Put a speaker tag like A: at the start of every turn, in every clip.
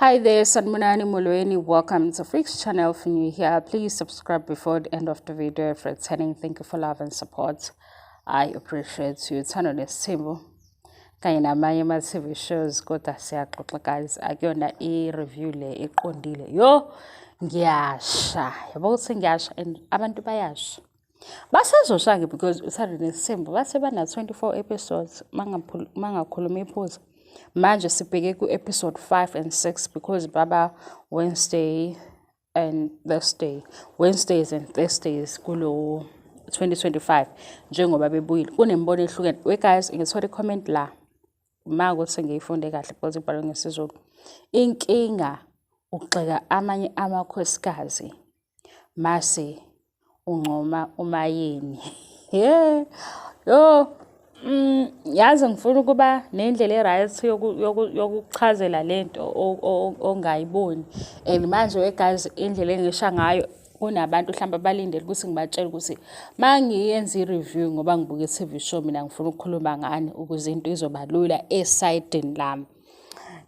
A: Hi there, Sanibonani, Molweni. Welcome to Freaks channel. If you're new here, please subscribe before the end of the video. If returning, thank you for love and support. I appreciate you. Uthando Nesithembu kanye namanye ama-TV shows, kodwa siyaxoxa guys, akuyona i-review le eqondile. Yo, ngiyasha, yabo ukuthi ngiyasha and abantu bayasha. Basazosha-ke because Uthando Nesithembu bathe bana-24 episodes, mangakhuluma iphuza. Manje sibheke ku-episode 5 and 6 because baba Wednesday and Thursday, Wednesdays and Thursdays kulo 2025 njengoba bebuyile. Kunemibono ehlukene. We guys, ngithole i-comment la ma ukuthi ngiyifunde kahle because ibhalwe ngesiZulu. Inkinga ugxeka amanye amakhosikazi mase uncoma uMaYeni. Yeah. Yo, yazi ngifuna ukuba nendlela e-right yokuchazela lento ongayiboni. And manje we guys, indlela engisha ngayo, kunabantu mhlawumbe abalindele ukuthi ngibatshele ukuthi ma ngiyenza i-review ngoba ngibuka i-TV show, mina ngifuna ukukhuluma ngani ukuze into izoba lula esayidini lami.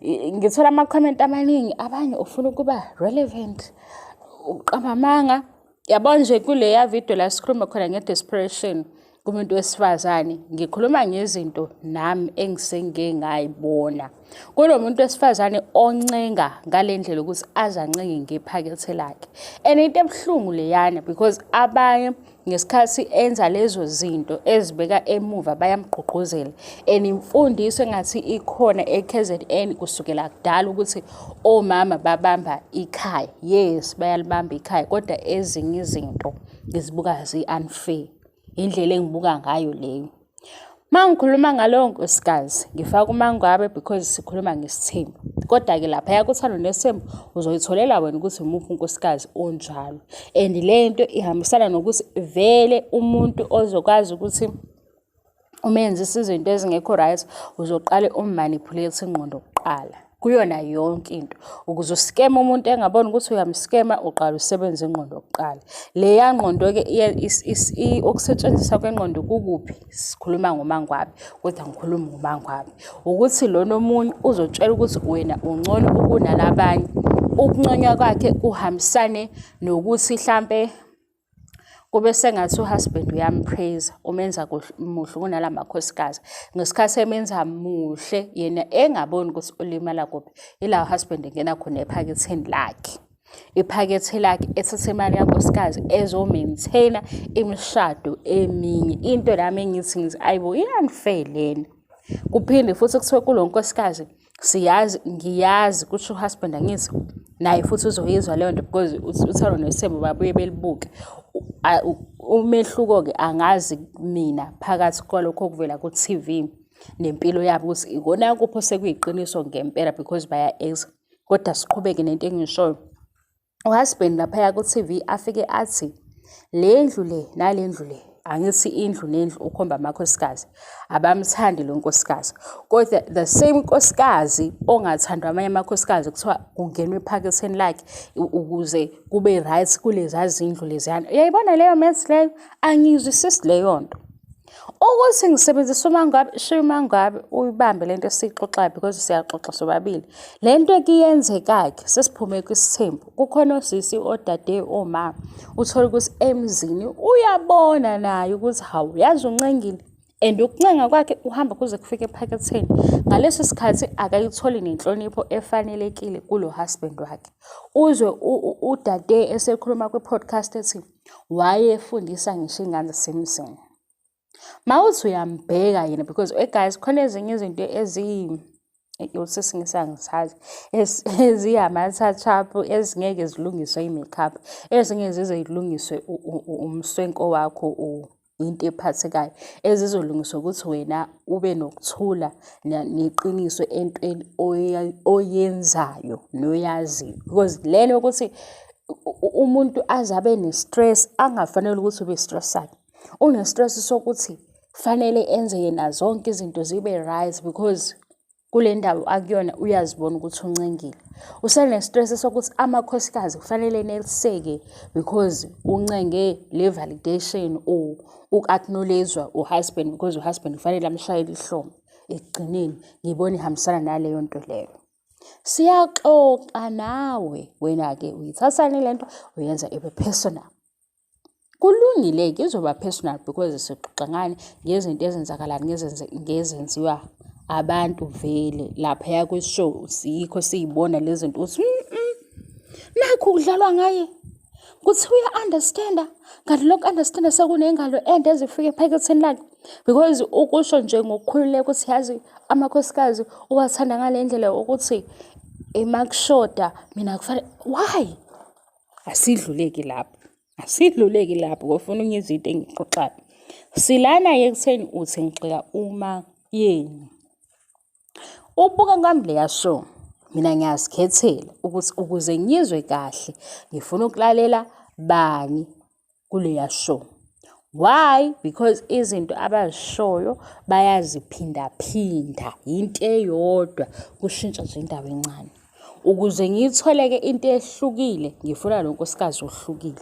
A: Ngithola ama-comment amaningi, abanye ufuna ukuba relevant, uqamba amanga. Yabo nje kuleya video la sikhuluma khona nge-desperation kumuntu wesifazane, ngikhuluma ngezinto nami engisengike ngayibona. Kulo muntu wesifazane oncenga ngale ndlela ukuthi aze ancenge ngephakethe lakhe. And into ebuhlungu leyana because abanye ngesikhathi enza lezo zinto ezibeka emuva bayamgqugquzela. And imfundiso engathi ikhona e-KZN kusukela kudala ukuthi omama babamba ikhaya. Yes, bayalibamba ikhaya, kodwa ezinye izinto ngizibuka zi-unfair. Indlela engibuka ngayo leyo. Uma ngikhuluma ngalowo nkosikazi ngifaka uMaNgwabe because sikhuluma ngesithembu. Kodwa-ke laphaya kuThando Nesithembu uzoyitholela wena ukuthi imuphi unkosikazi onjalo. And le nto ihambisana nokuthi vele umuntu ozokwazi ukuthi umenzise izinto ezingekho right, uzoqale um-manipulate ingqondo kuqala kuyona yonke into. Ukuze uskeme umuntu engaboni ukuthi uyamskema, uqala usebenzise ingqondo kuqala. Leya ngqondo-ke, ukusetshenziswa kwengqondo kukuphi? Sikhuluma ngoMaNgwabe, kodwa ngikhuluma ngoMaNgwabe ukuthi lona omunye uzotshela ukuthi wena ungcono kunalabanye. Ukunconywa kwakhe kuhambisane nokuthi hlampe kube sengathi u-husband uyam-praise, umenza muhle kunala makhosikazi. Ngesikhathi emenza muhle yena engaboni ukuthi ulimala kuphi, ila husband engena khona ephaketheni lakhe. Iphakethe lakhe, ethatha imali kankosikazi ezo-maintain-a imishado eminye. Into nami engithi ngithi ayibo, i-unfair lena. Kuphinde futhi kuthiwe kulo nkosikazi, siyazi, ngiyazi kusho u-husband, angithi naye futhi uzoyizwa leyo nto because Uthando Nesithembu babuye belibuke. Umehluko-ke angazi mina phakathi kwalokho okuvela ku-TV nempilo yabo ukuthi ikona kuphi osekuyiqiniso ngempela because baya-act. Kodwa siqhubeke nento engishoyo. U-husband laphaya ku-TV afike athi le ndlu le nale ndlu le, angithi indlu nendlu ukhomba amakhosikazi, abamthandi lo nkosikazi. Kodwa the same nkosikazi ongathandwa amanye amakhosikazi kuthiwa kungenwe ephaketheni lakhe ukuze kube right kuleza zindlu leziyana. Uyayibona leyo maths leyo? Angiyizwisisi leyo nto. Ukuthi ngisebenzisa uMaNgwabe, shiya uMaNgwabe uyibambe lento esiyixoxayo because siyaxoxa sobabili. Le nto ekiyenzeka-ke sesiphume kwisithembu, kukhona osisi, odade, oma, uthole ukuthi emzini uyabona naye ukuthi hawu, yazi uncengile. And ukuncenga kwakhe uhamba kuze kufike ephaketheni. Ngaleso sikhathi akayitholi nenhlonipho efanelekile kulo husband wakhe. Uzwe udade esekhuluma kwi-podcast ethi wayefundisa ngisho iy'ngane zasemzini. Mawuthi uyambheka yena because guys, khona ezinye izinto sesingisi angisazi, eziyama-touch up ezingeke zilungiswe i-makeup, ezinye zize zilungiswe umswenko wakho, into ephathekayo ezizolungiswa ukuthi wena ube nokuthula neqiniso entweni oyenzayo noyaziyo. Because lena yokuthi umuntu aze abe ne-stress angafanele ukuthi ube stress-ayo. Une-stress sokuthi kufanele enze yena zonke izinto zibe right because kule ndawo akuyona uyazibona ukuthi uncengile. Usene-stress sokuthi amakhosikazi kufanele eneliseke because uncenge le validation or uku-acknowledge-wa u-husband because u-husband kufanele amshayele ihlombe. Ekugcineni ngibona ihambisana naleyo nto leyo. Siyaxoxa nawe, wena-ke uyithathani le nto uyenza ibe personal. Kulungile-ke izoba personal because sixoxa ngani ngezinto ezenzakalayo ngezenziwa abantu vele laphaya kwi-show siyikho siyibona lezi zinto ukuthi nakhu kudlalwa ngaye kuthiwa uya-understand-a kanti lokhu understand-a sekunengalo ende ezifika ephaketheni lakhe because ukusho nje ngokukhululeka ukuthi yazi amakhosikazi uwathanda ngale ndlela ukuthi emakushoda mina kufanele why. Asidluleki lapho, asidluleki lapho kofuna ungizwe into engixoxayo. Silana-ke ekutheni uthi ngigxeka uMaYeni. Ukubuka kwami leya show, mina ngiyazikhethela ukuthi ukuze ngizwe kahle ngifuna ukulalela bani kuleya show. Why? Because izinto abazishoyo bayaziphindaphinda, yinto eyodwa kushintsha nje indawo encane. Ukuze ngiyithole-ke into ehlukile, ngifuna lo nkosikazi ohlukile.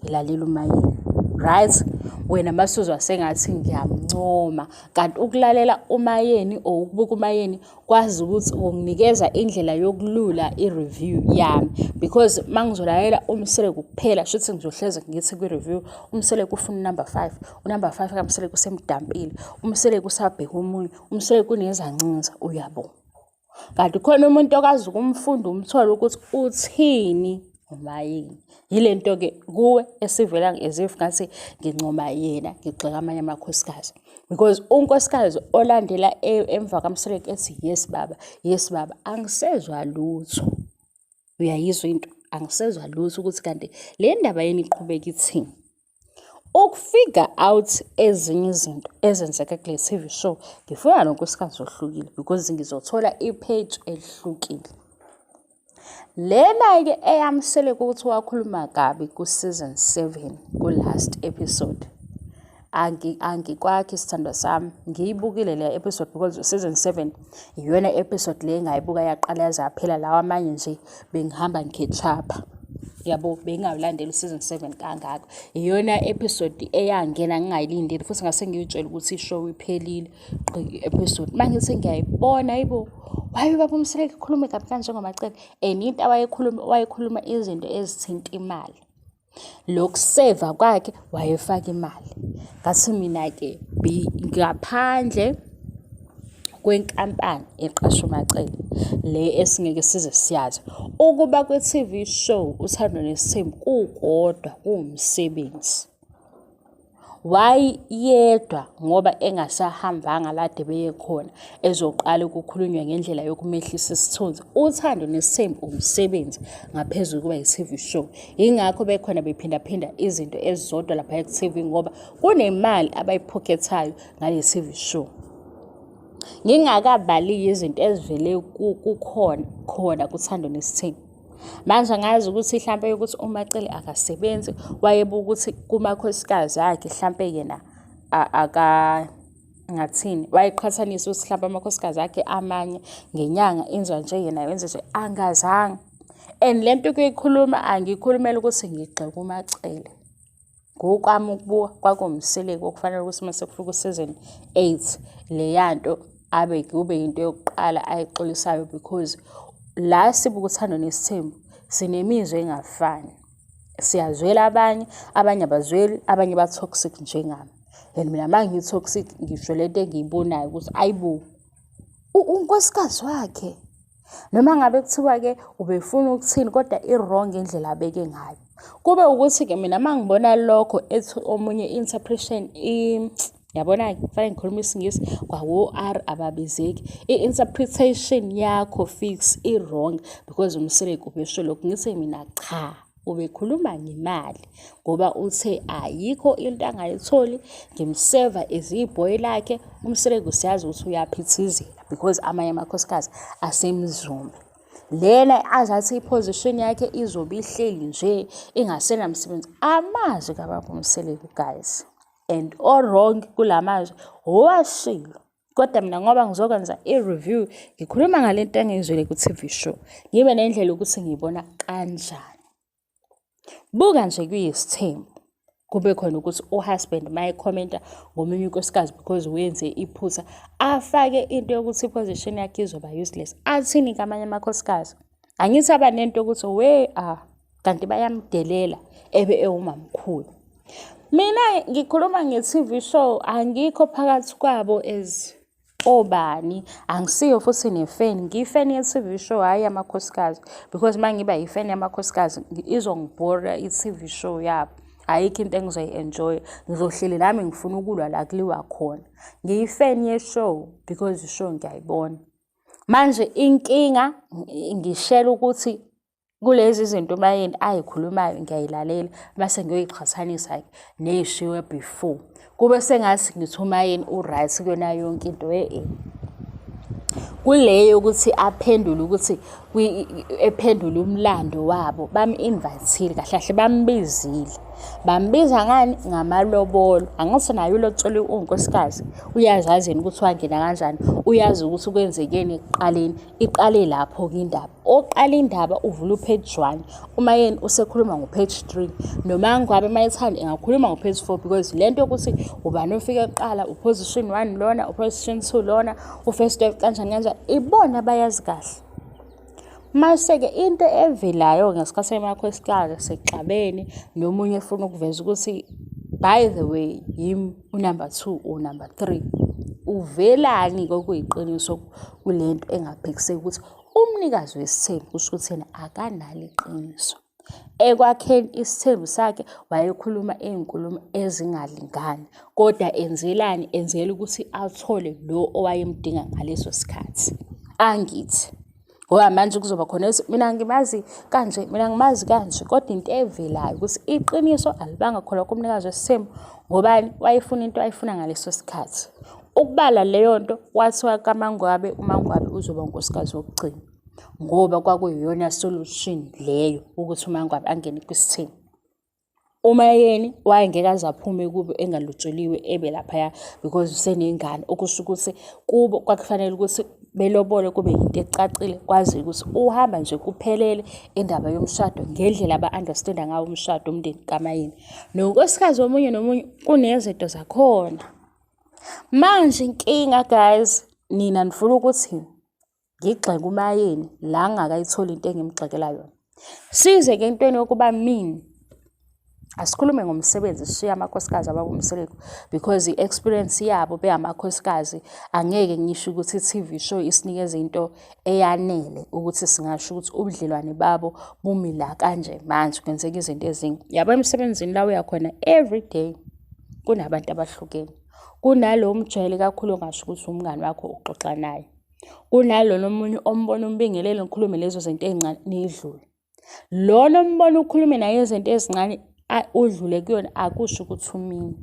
A: Ngilalela uMayeni, right? Wena masuzwa sengathi ngiyamncoma, kanti ukulalela uMayeni or ukubuka uMayeni kwazi ukuthi unginikeza indlela yokulula i-review yami because uma ngizolalela uMseleku kuphela shuthi ngizohleze ngithi kwi-review uMseleku ufuna unumber 5 unumber 5 kaMseleku usemdampile uMseleku usabheka omunye uMseleku unezancinza uyabo kanti khona umuntu okwazi ukumfunda umthole ukuthi uthini umayini yile nto-ke kuwe esivela as if ngathi ngincoma yena ngigxeka amanye amakhosikazi because unkosikazi olandela e, emva kaMseleku ethi yes baba yes baba angisezwa lutho uyayizwa into angisezwa lutho ukuthi kanti le ndaba yeni iqhubeka ithini ukufigure out ezinye izinto ezenzeka kule TV show ngifuna lo nkosikazi ohlukile because ngizothola i-page elihlukile. Lena-ke eyamseleku ukuthi wakhuluma kabi ku-season 7 ku-last episode. Angikwakhi sithandwa sami, ngiyibukile leya episode because season 7 iyona episode le engayibuka yaqala yaze yaphela lawa amanye nje bengihamba ngi-catch-up-a. Yabo bengingawulandeli u-season 7 kangako. Iyona episode eyangena ngingayilindele futhi ngase ngiy'tshela ukuthi i-show iphelile. I-episode uma ngithi ngiyayibona hayibo why ubaba uMseleku ekhulume kabi kanje ngoMaCele and into awayekhuluma wayekhuluma izinto ezithinta imali lokuseva kwakhe wayefaka imali ngathi mina-ke ngaphandle kwenkampani eqasha uMaCele le esingeke size siyazi ukuba kwe-TV show uThando Nesithembu kukodwa kuwumsebenzi. Why yedwa ngoba engasahambanga lade beye khona ezoqala ukukhulunywa ngendlela yokumehlisa isithunzi. Uthando nesithembu umsebenzi ngaphezu kokuba yi-TV show. Yingakho bekhona bephindaphinda izinto ezizodwa lapha ku-TV ngoba kunemali abayiphokethayo ngale TV show. Ngingakabali izinto ezivele kukhona khona kuThando Nesithembu. Manje angazi ukuthi hlampe ukuthi uMaCele akasebenzi wayebuka ukuthi kumakhosikazi akhe hlampe yena aka ngathini wayeqhathanisa ukuthi hlampe amakhosikazi akhe amanye ngenyanga enza nje yena wenza nje angazange and le nto kuyikhuluma angiyikhulumela ukuthi ngigxeka uMaCele. Ngokwami ukubuka kwakuwumseleku okufanele ukuthi uma sekufika u-season 8 leya nto abe kube yinto yokuqala ayixolisayo because la sibuka uThando Nesithembu sinemizwa engafani. Siyazwela abanye, abanye abazweli, abanye ba-toxic njengami. And mina uma ngi-toxic ngisho le nto engiyibonayo ukuthi ayibo unkosikazi wakhe Noma ngabe kuthiwa-ke ubefuna ukuthini kodwa i-wrong indlela abeke ngayo. Kube ukuthi-ke mina uma ngibona lokho ethi omunye i-interpretation yabona-ke kufanele ngikhulume isiNgisi kwawo-R ababizeki. I-interpretation yakho fix i-wrong because uMseleku ubesho lokhu ngithi mina cha. Ubekhuluma ngemali ngoba uthe ayikho into angayitholi ngimseva as ibhoyi lakhe. UMseleku siyazi ukuthi uyaphithizela because amanye amakhosikazi asemzumbe. Lena aze athi i-position yakhe izobe ihleli nje ingasenamsebenzi. Amazwi kababa uMseleku guys and o-wrong kula mazwi owashilo. Kodwa mina ngoba ngizokwenza i-review ngikhuluma ngale nto engiyizwile ku-TV show, ngibe nendlela yokuthi ngiyibona kanjani. Buka nje kuyisithembu. Kube khona ukuthi uhusband uma ekhomenta ngomunye unkosikazi because wenze iphutha, afake into yokuthi i-position yakhe izoba useless. Athini-ke amanye amakhosikazi? Angithi aba nento yokuthi we ah kanti bayamdelela ebe ewumamkhulu. Mina ngikhuluma nge-TV show, angikho phakathi kwabo as obani, angisiyo futhi nefeni. Ngiyifeni ye-TV show, hhayi yamakhosikazi, because uma ngiba yifeni yamakhosikazi izongibhora i-TV show yabo. Ayikho into engizoyi-enjoy-a, ngizohleli nami ngifuna ukulwa la kuliwa khona. Ngiyifeni ye-show because i-show ngiyayibona. Manje inkinga ngishela ukuthi kulezi zinto uMaYeni ayikhulumayo ngiyayilalela mase ngiyoyiqhathanisa-ke ney'shiwe before. Kube sengathi ngithi uMaYeni u-right kuyona yonke into e-e. Kule yokuthi aphendule ukuthi ephendule umlando wabo bamu-invite-ile kahle kahle bambizile. Bambiza ngani? Ngamalobolo. Angithi naye ulotsholiwe uwunkosikazi, uyazazi yena ukuthi wangena kanjani, uyazi ukuthi kwenzekeni ekuqaleni. Iqale lapho-ke indaba. Oqala indaba uvula u-page 1, uMaYeni usekhuluma ngo-page 3, noMaNgwabe uma ethanda engakhuluma ngo-page 4 because le nto yokuthi ubani ofike kuqala, u-position 1 lona, u-position 2 lona, u-first wife kanjani kanjani, ibona abayazi kahle. Mase-ke into evelayo ngesikhathi emakhosikazi sexabene nomunye efuna ukuveza ukuthi by the way yimi unumber 2 or number 3. Uvelani kokuyiqiniso kule nto engaphikiseki ukuthi umnikazi wesithembu kusho ukuthi yena akanalo iqiniso. Ekwakheni isithembu sakhe wayekhuluma iy'nkulumo ezingalingani, kodwa enzelani? Enzela ukuthi athole lo owayemdinga ngaleso sikhathi. Angithi ngoba manje kuzoba khona ethi mina ngimazi kanje, mina ngimazi kanje, kodwa into evelayo ukuthi iqiniso alibanga khona kumnikazi wesithembu ngobani? Wayefuna into ayifuna ngaleso sikhathi. Ukubala leyo nto kwathiwa kaMaNgwabe, uMaNgwabe uzoba unkosikazi wokugcina ngoba kwakuyiyona solution leyo ukuthi uMaNgwabe angene kwisithembu. UMaYeni wayengeke aze aphume kubo engalotsholiwe ebe laphaya because usenengane, okusho ukuthi kubo kwakufanele ukuthi belobole kube yinto ecacile kwaziwe ukuthi uhamba nje kuphelele indaba yomshado ngendlela aba-understand-a ngawo umshado umndeni kaMaYeni. Nonkosikazi womunye nomunye kunezinto zakhona. Manje inkinga guys, nina nifuna ukuthi ngigxeke uMaYeni la ngingakayitholi into engimgxekela yona. Size-ke entweni yokuba mean. Asikhulume ngomsebenzi sishiye amakhosikazi abakuMseleku because i-experience yabo bengamakhosikazi angeke ngisho ukuthi i-TV show isinikeza into eyanele ukuthi singasho ukuthi ubudlelwane babo bumi la kanje manje kwenzeka izinto ezingi. Yabo emsebenzini la uya khona every day kunabantu abahlukene. Kunalo omjwayele kakhulu ongasho ukuthi umngani wakho uxoxa naye. Kunalona omunye ombona umbingelele nikhulume lezo zinto ey'ncane nidlule. Lona ombona ukhulume naye izinto ezincane udlule kuyona akusho ukuthi umini.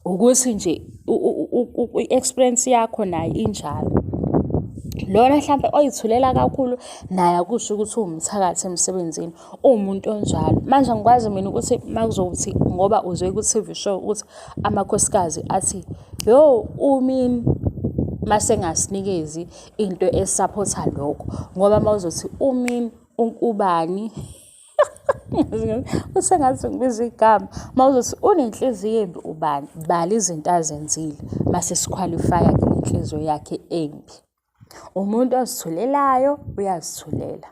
A: Ukuthi nje i-experience yakho naye injalo. Lona hlampe oyithulela kakhulu naye akusho ukuthi uwumthakathi emsebenzini, uwumuntu onjalo. Manje angikwazi mina ukuthi uma kuzothi ngoba uzwe ku-T_V show ukuthi amakhosikazi athi yo umini mase engasinikezi into esaphotha lokho ngoba uma uzothi umini ubani usengathi ngibiza igama uma uzothi unenhliziyo embi ubani bala izinto azenzile mase sikhwalifaya-ke lenhliziyo yakhe embi. Umuntu ozithulelayo uyazithulela.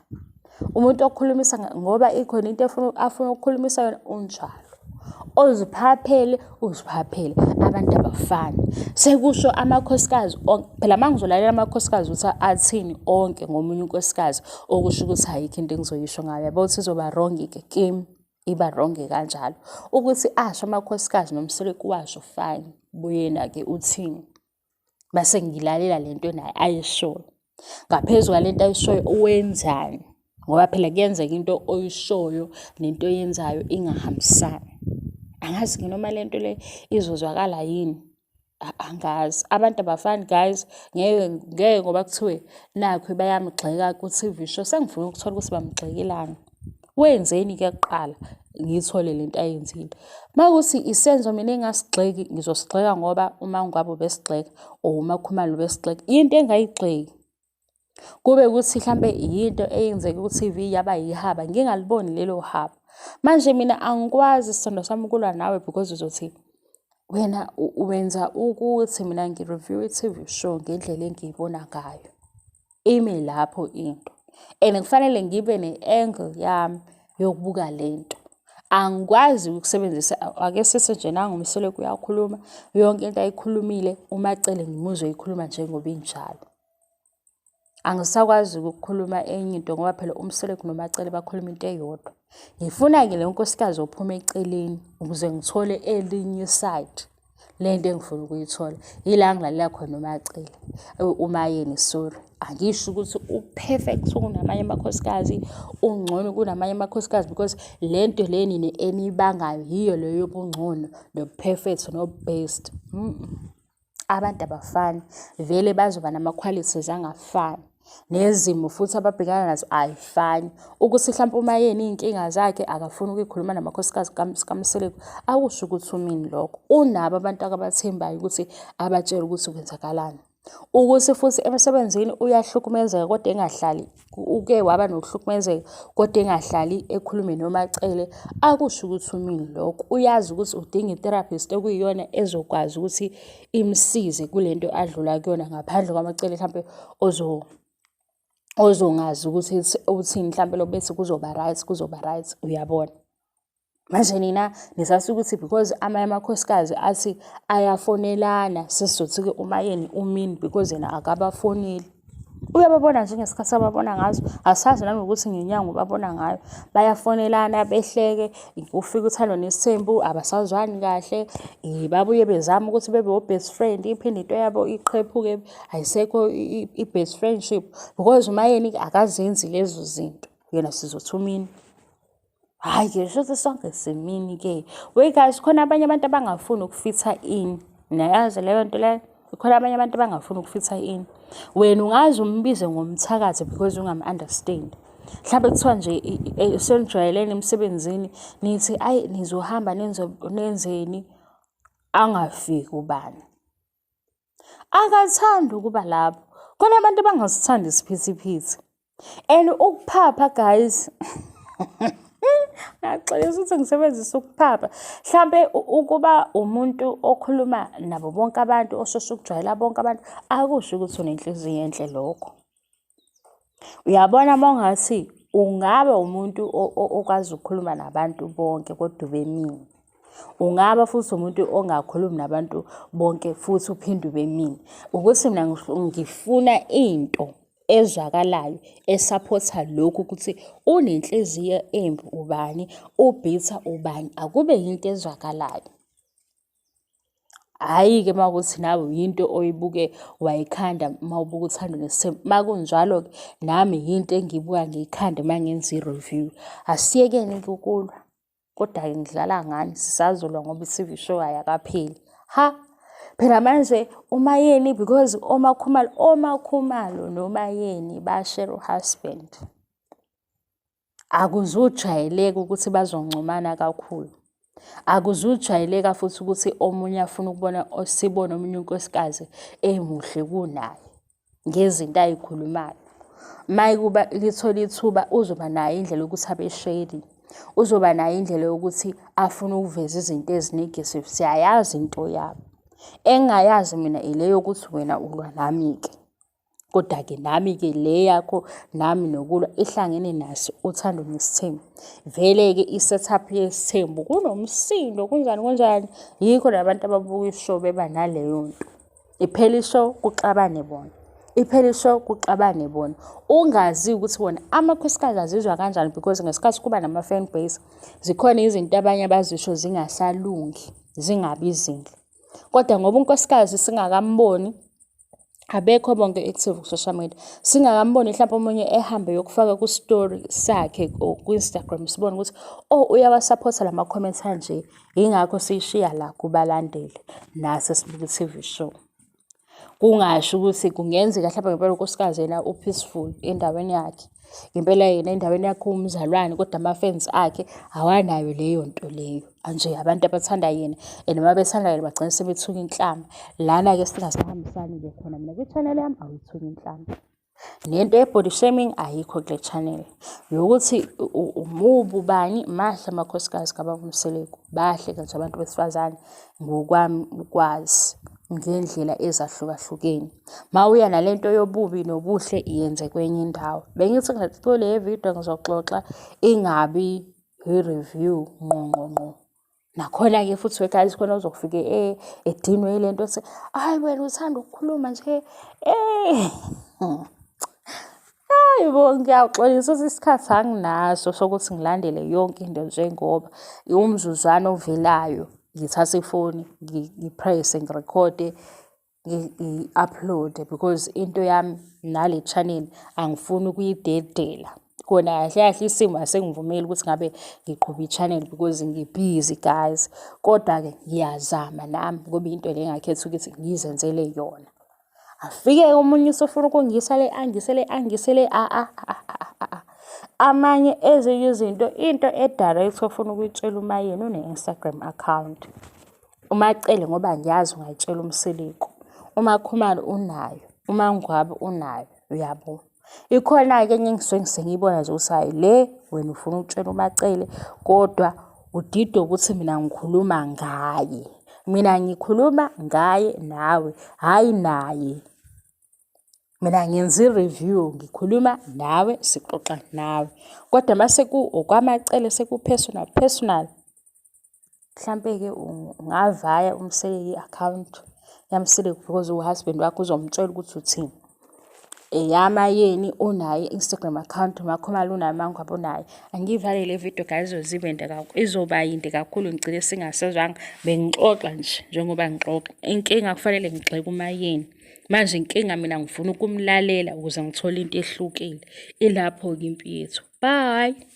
A: Umuntu okhulumisa ngoba ikhona into efuna afuna ukukhulumisa yona unjalo. Oziphaphele uziphaphele, abantu abafani. Sekusho amakhosikazi onke, phela uma ngizolalela amakhosikazi ukuthi athini onke ngomunye unkosikazi, okusho ukuthi ayikho into engizoyisho ngayo. Yabo ukuthi izoba wrong-ke kimi, iba wrong kanjalo. Ukuthi asho amakhosikazi noMseleku washo fine, buyena-ke uthini. Mase ngilalela le nto naye ayishoyo. Ngaphezu kwale nto ayishoyo wenzani? Ngoba phela kuyenzeka into oyishoyo nento oyenzayo ingahambisani. Angazi-ke noma le nto le izozwakala yini, angazi. Abantu abafani guys, ngeke ngeke ngoba kuthiwe nakhu bayamgxeka ku-T_V show, sengifuna ukuthola ukuthi bamgxekelani. Wenzeni-ke kuqala ngiyithole lento ayenzile. Uma kuwukuthi isenzo mina engingasigxeki, ngizosigxeka ngoba uMaNgwabe ubesigxeka or uMaKhumalo ubesigxeka, into engayigxeki. Kube ukuthi hlampe yinto eyenzeke ku-T_V yaba yihaba, ngingaliboni lelo haba. Manje mina angikwazi sithandwa sami ukulwa nawe because uzothi wena wenza ukuthi mina ngi-review i-T_V show ngendlela engiyibona ngayo. Imi lapho into and kufanele ngibe ne-angle yami yokubuka lento. Angikwazi ukusebenzisa ake sithi nje nangu uMseleku uyakhuluma yonke into ayikhulumile uMaCele ngimuzwe eyikhuluma njengoba injalo. Angisakwazi ukukhuluma enye into ngoba phela uMseleku noMaCele bakhuluma into eyodwa. Ngifuna-ke le nkosikazi ophuma eceleni ukuze ngithole elinye i-side lento engifuna ukuyithola. Yila ngilalela khona uMaCele, uMaYeni sorry. Angisho ukuthi u-perfect kunamanye amakhosikazi, ungcono kunamanye amakhosikazi because le nto le nina eniyibangayo yiyo le yobungcono nobu-perfect nobu-best. Abantu abafani vele bazoba nama-qualities angafani nezimo futhi ababhekana nazo ayifani. Ukuthi hlampe uMaYeni iy'nkinga zakhe akafuni ukuyikhuluma namakhosikazi kaMseleku akusho ukuthi umini lokho. Unabo abantu akabathembayo ukuthi abatshele ukuthi kwenzakalani. Ukuthi futhi emsebenzini uyahlukumezeka kodwa engahlali uke waba nokuhlukumezeka kodwa engahlali ekhulume noMaCele akusho ukuthi umini lokho. Uyazi ukuthi udinga i-therapist okuyiyona ezokwazi ukuthi imsize kule nto adlula kuyona ngaphandle kwaMaCele hlampe ozongazi ukuthi uthini mhlampe lo bethi kuzoba right kuzoba right uyabona. Manje nina nisase ukuthi because amanye amakhosikazi athi ayafonelana sesizothi-ke uMaYeni umini because yena akabafoneli. Uyababona nje ngesikhathi ababona ngaso, asazi nanokuthi ngenyanga ubabona ngayo. Bayafonelana behleke, ufike uThando Nesithembu abasazwani kahle, babuye bezame ukuthi bebe o-best friend, iphinde into yabo iqhephuke, ayisekho i-best friendship because uMaYeni akazenzi lezo zinto, yena sizothi umini. Hhayi-ke shuthi sonke simini-ke. Wait guys, khona abanye abantu abangafuni ukufitha in. Niyayazi leyo nto leyo? Khona abanye abantu abangafuni ukufitha in. Wena ungaze umbize ngomthakathi because ungam-understand. Mhlawumbe kuthiwa nje senijwayelene emsebenzini nithi ayi nizohamba nenzeni angafiki ubani. Akathandi ukuba lapho. Khona abantu abangasithandi isiphithiphithi. And ukuphapha guys ngiyaxolisa ukuthi ngisebenzise ukuphapha. Hlampe ukuba umuntu okhuluma nabo bonke abantu, osheshe ukujwayela bonke abantu, akusho ukuthi unenhliziyo enhle lokho. Uyabona uma ungathi ungaba umuntu okwazi ukukhuluma nabantu bonke kodwa ube mean. Ungaba futhi umuntu ongakhulumi nabantu bonke futhi uphinde ube mean. Ukuthi mina ngifuna into ezwakalayo esaphotha lokhu ukuthi unenhliziyo embi ubani, ubhitha ubani, akube yinto ezwakalayo. Hhayi-ke uma kuwukuthi nawe yinto oyibuke wayikhanda uma ubuka Uthando Nesithembu. Uma kunjalo-ke nami yinto engiyibuka ngiyikhande uma ngenza i-review. Asiyekeni-ke ukulwa, kodwa-ke ngidlala ngani sisazolwa ngoba i-T_V show ayakapheli. Ha! Phela manje uMaYeni because oMaKhumalo, oMaKhumalo noMaYeni bashera u-husband. Akuzujwayeleka ukuthi bazoncomana kakhulu. Akuzujwayeleka futhi ukuthi omunye afune ukubona sibone omunye unkosikazi emuhle kunaye ngezinto ay'khulumayo. Uma kuba lithola ithuba uzoba nayo indlela yokuthi abe shady, uzoba nayo indlela yokuthi afune ukuveza izinto ezi-negative, siyayazi into yabo. Engingayazi mina ile yokuthi wena ulwa nami-ke. Kodwa-ke nami-ke le yakho nami nokulwa ihlangene naso uthando nesithembu. Vele-ke i-setup yesithembu kunomsindo kunjani kunjani. Yikho nabantu ababuka i-show beba naleyo nto. Iphela i-show kuxabane bona. Iphela i-show kuxabane bona. Ungazi ukuthi wona amakhosikazi azizwa kanjani because ngesikhathi kuba nama-fan base zikhona izinto abanye abazisho zingasalungi, zingabi zinhle. Kodwa ngoba unkosikazi singakamboni abekho bonke active ku-social media singakamboni mhlawumpe omunye ehambe yokufaka ku-story sakhe or ku-Instagram sibone ukuthi oh uyawasaphotha la ma-comments anje yingakho siyishiya la kubalandeli nase sibuka i-T_V show. Kungasho ukuthi kungenzeka mhlawumbe ngempela unkosikazi yena u-peaceful endaweni yakhe. Ngempela yena endaweni yakhe uwumzalwane kodwa ama-fans akhe awanayo leyo nto leyo. Nje abantu abathanda yena and uma bethanda yena bagcina sebethuka inhlamba. Lana-ke singasahambisani-ke khona mina kwi-channel yami awuyithuki inhlamba. Nento ye-body shaming ayikho kule channel. Yokuthi umubi ubani, mahle amakhosikazi kababa uMseleku. Bahle nje abantu besifazane ngokwami ukwazi ngendlela ezahlukahlukene. Mawuya nalento yobubi nobuhle iyenze kwenye indawo. Bengithi kule video ngizoxoxa ingabi i-review ngqo ngqo ngqo. Nakhona-ke futhi we guys khona uzofike eh edinwe yile nto ethi hayi wena uthanda ukukhuluma nje eh. Hayi bo, ngiyaxolisa ukuthi isikhathi anginaso sokuthi ngilandele yonke into njengoba umzuzwana ovelayo ngithathe ifoni ngi-press-e ngirekhode ngi-upload-e because into yami nale channel angifuni ukuyidedela. Kona kahle kahle isimo asingivumeli ukuthi ngabe ngiqhuba i-channel because ngibhizi guys. Kodwa-ke ngiyazama nami ngoba into le engakhetha ukuthi ngizenzele yona. Afike omunye usefuna ukungisa le angise le angise le a a a a a. Amanye ezinye izinto into e-direct ofuna ukuyitshela uMaYeni une-Instagram account. UMaCele ngoba ngiyazi ungayitshela uMseleku. UMaKhumalo unayo, uMaNgwabe unayo, uyabo. Ikhona-ke enye engisuke sengiyibona nje ukuthi hhayi le wena ufuna ukutshela uMaCele kodwa udidwe ukuthi mina ngikhuluma ngaye. Mina ngikhuluma ngaye nawe, hhayi naye. Mina ngenza i-review ngikhuluma nawe sixoxa nawe. Kodwa mase okwaMaCele seku-personal personal. Mhlampe-ke ungavaya umseke i-akhawunti yaMseleku because u-husband wakho uzomtshela ukuthi uthini. EyaMaYeni unayo i-Instagram account, uMaKhumalo unayo, uMaNgwabe unayo. Angiyivale le video guys izoze ibe nde izoba yinde kakhulu ngigcine singasezwanga. Bengixoxa nje njengoba ngixoxa. Inkinga kufanele ngigxeke uMaYeni. Manje inkinga mina ngifuna ukumlalela ukuze ngithole into ehlukile. Ilapho-ke impi yethu. Bye.